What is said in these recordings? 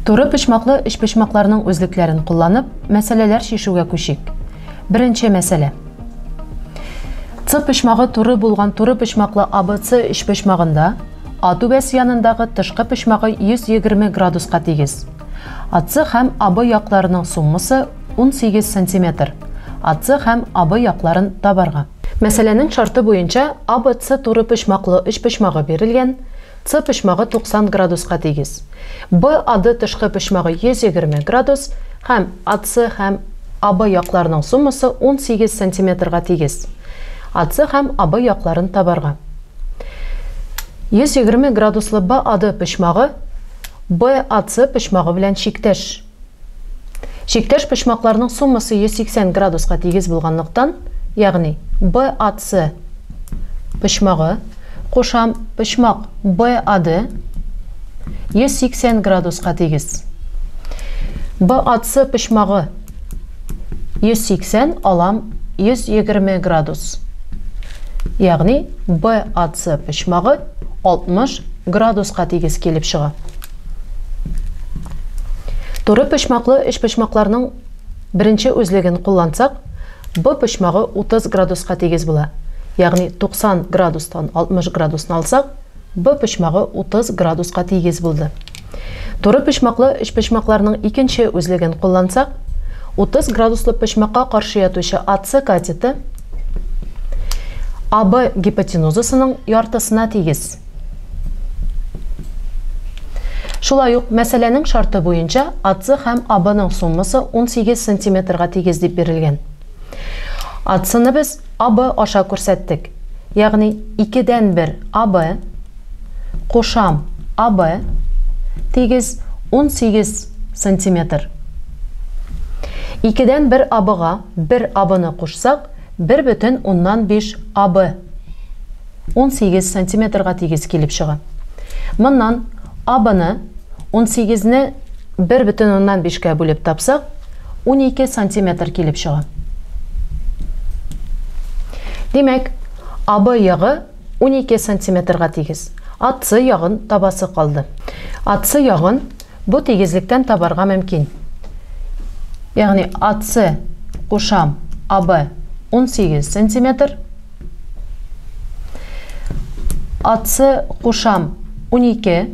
Туры почмаклы өчпочмакларның үзлекләрен кулланып, мәсьәләләр чишүгә күчик. Беренче мәсьәлә. С почмагы туры булган туры почмаклы АБЦ өчпочмагында А түбәсе янындагы тышкы почмагы 120 градуска тигез. АЦ һәм АБ якларының суммасы 18 сантиметр. АЦ һәм АБ якларын табарга. Мәсьәләнең шарты буенча АБЦ туры почмаклы өчпочмагы бирелгән, С почмагы 90 градуска тигез. БАД тышкы почмагы 120 градус һәм АЦ һәм АБ якларының суммасы 18 сантиметрга тигез. АЦ һәм АБ якларын табарга. 120 градуслы БАД почмагы БАЦ почмагы белән чиктәш. Чиктәш почмакларның суммасы 180 градуска тигез булганлыктан, ягъни БАЦ почмагы кушам почмак БАД 180 градуска тигез. БАЦ почмагы 180 алам 120 градус. Ягъни БАЦ почмагы 60 градуска тигез килеп чыга. Туры почмаклы өчпочмакларның беренче үзлеген куллансак, Б почмагы 30 градуска тигез була. Ягъни 90 градустан 60 градусны алсак, Б почмагы 30 градуска тигез булды. Туры почмаклы өчпочмакларның икенче үзлеген куллансак, 30 градуслы почмакка каршы ятучы АЦ катеты АБ гипотенузасының яртысына тигез. Шулай ук мәсьәләнең шарты буенча АЦ һәм АБның суммасы 18 сантиметрга тигез дип бирелгән. АЦны без АБ аша күрсәттек. Ягъни 2-дән 1 АБ кушам АБ тигез 18 сантиметр. 2-дән 1 АБга 1 АБны кушсак, 1,5 АБ 18 сантиметрга тигез килеп чыга. Моннан АБны 18-не 1,5-кә бүлеп тапсак, 12 сантиметр килеп чыга. Димәк, АБ ягы 12 сантиметрга тигез. АЦ ягын табасы калды. АЦ ягын бу тигезлектән табарга мөмкин. Ягъни АЦ кушам АБ 18 сантиметр, АЦ кушам 12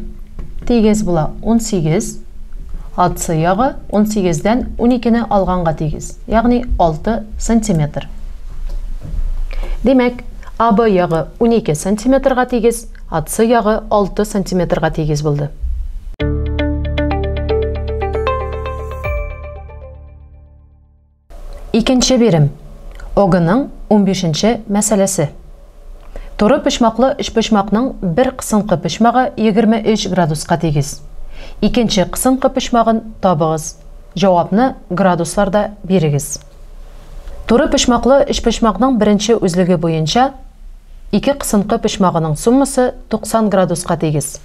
тигез була 18, АЦ ягы 18-дән 12-не алганга тигез, ягъни 6 сантиметр. Димәк, АБ ягы 12 сантиметрга тигез, АЦ ягы 6 сантиметрга тигез булды. Икенче бирем. ОГЭның 15нче мәсьәләсе. Туры почмаклы өчпочмакның бер кысынкы почмагы 23 градуска тигез. Икенче кысынкы почмагын табыгыз. Җавапны градусларда бирегез. Туры почмаклы өчпочмакның беренче үзлеге буенча ике кысынкы почмагының суммасы 90 градуска тигез.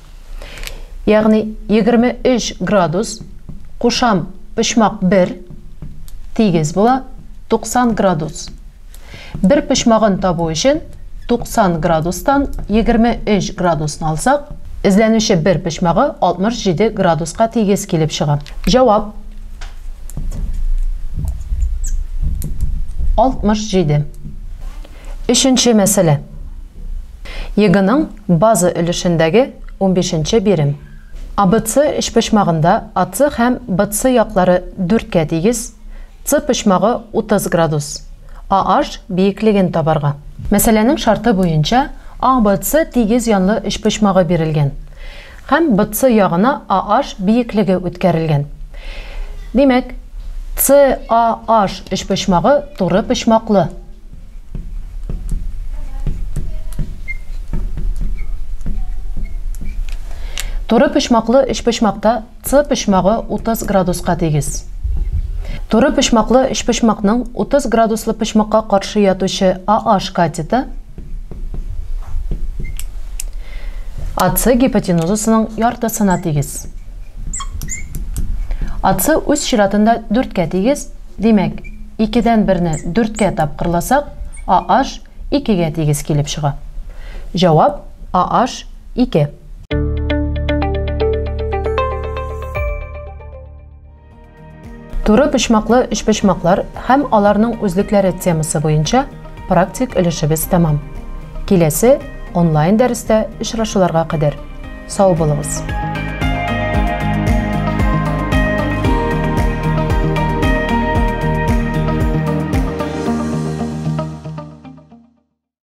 Ягъни 23 градус кушам почмак 1 тигез була 90 градус. Бер почмагын табу өчен 90 градустан 23 градусны алсак, эзләнүче бер почмагы 67 градуска тигез килеп чыга. Җавап 67. Өченче мәсьәлә. ЕГЭның база өлешендәге 15нче бирем. АБЦ өчпочмагында АЦ һәм БЦ яклары 4-кә тигез, С почмагы 30 градус. АH биеклеген табарга. Мәсьәләнең шарты буенча АБЦ тигез янлы өчпочмагы бирелгән һәм БЦ ягына АH биеклеге үткәрелгән. Димәк, CAH өчпочмагы туры почмаклы. Туры почмаклы өчпочмакта С почмагы 30 градуска тигез. Туры почмаклы өчпочмакның 30 градуслы почмакка каршы ятучы АH катеты АЦ гипотенузасының яртысына тигез. АЦ үз чиратында 4-кә тигез, димәк, 2-дән 1-не 4-кә тапкырласак, АH 2-гә тигез килеп чыга. Җавап AH 2. Туры почмаклы өчпочмаклар һәм аларның үзлекләре темасы буенча практик өлешебез тәмам. Киләсе онлайн дәрестә очрашуларга кадәр. Сау булыгыз!